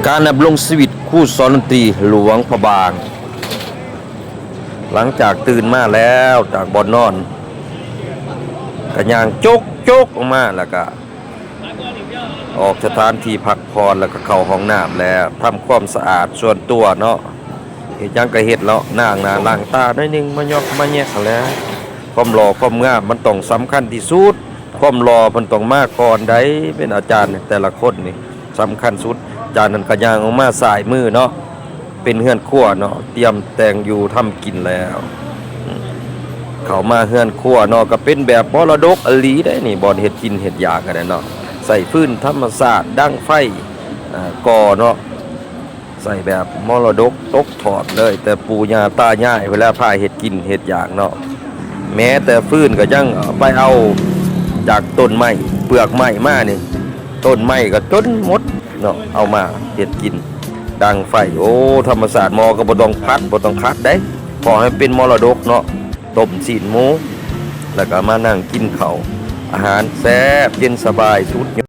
ການດຳລົງຊີວິດຄູສອນດົນຕີຫຼວງພະບາງ. ຫຼັງຈາກຕື່ນມາແລ້ວຈາກບ່ອນນອນ ກະຍ່າງຈົກໆອອກມາ ແລ້ວກະອອກສະຖານທີ່ພັກຜ່ອນ ແລ້ວກະເຂົ້າຫ້ອງນ້ຳ ແລ້ວທຳຄວາມສະອາດສ່ວນຕົວເນາະ. ເຮັດຫຍັງກະເຮັດເນາະ ລ້າງໜ້າລ້າງຕາໜ້ອຍໜຶ່ງ ມາຫຍອກມາແຍກຫັ້ນແຫຼະ. ຄວາມຫຼໍ່ຄວາມງາມມັນຕ້ອງສຳຄັນທີ່ສຸດ. ຄວາມຫຼໍ່ເພິ່ນຕ້ອງມາກ່ອນໃດ໋ ເປັນອາຈານແຕ່ລະຄົນນີ້ສຳຄັນສຸດ. ອາຈານນັ້ນກະຍ່າງອອກມາຊ້າຍມືເນາະ ເປັນເຮືອນຄົວເນາະ ຕຽມແຕ່ງຢູ່ທຳກິນແລ້ວ. ເຂົ້າມາເຮືອນຄົວເນາະ ກະເປັນແບບມໍລະດົກອີ່ຫຼີເດ້ນີ້ ບ່ອນເຮັດກິນເຮັດຢາກຫັ້ນນະເນາະ. ໃຊ້ຟືນທຳມະຊາດ ດັງໄຟ ເອີ່ ກໍ່ເນາະ. ໃຊ້ແບບມໍລະດົກຕົກທອດເລີຍ ແຕ່ປູ່ຍ່າຕາຍາຍພຸ້ນແຫຼະ ພາເຮັດກິນເຮັດຢາກເນາະ. ແມ້ແຕ່ຟືນກະຍັງໄປເອົາຈາກຕົ້ນໄມ້ ເປືອກໄມ້ມານີ້ ຕົ້ນໄມ້ກະຈົນໝົດເນາະ ເອົາມາເຮັດກິນ ດັງໄຟ. ໂອ້ ທຳມະຊາດ ໝໍ້ກະບໍ່ຕ້ອງຜັດ ບໍ່ຕ້ອງຂັດເດ້ ຂໍໃຫ້ເປັນມໍລະດົກເນາະ. ຕົ້ມຊີ້ນໝູ ແລ້ວກະມານັ່ງກິນເຂົ້າ ອາຫານແຊບເຢັນສະບາຍສຸດ.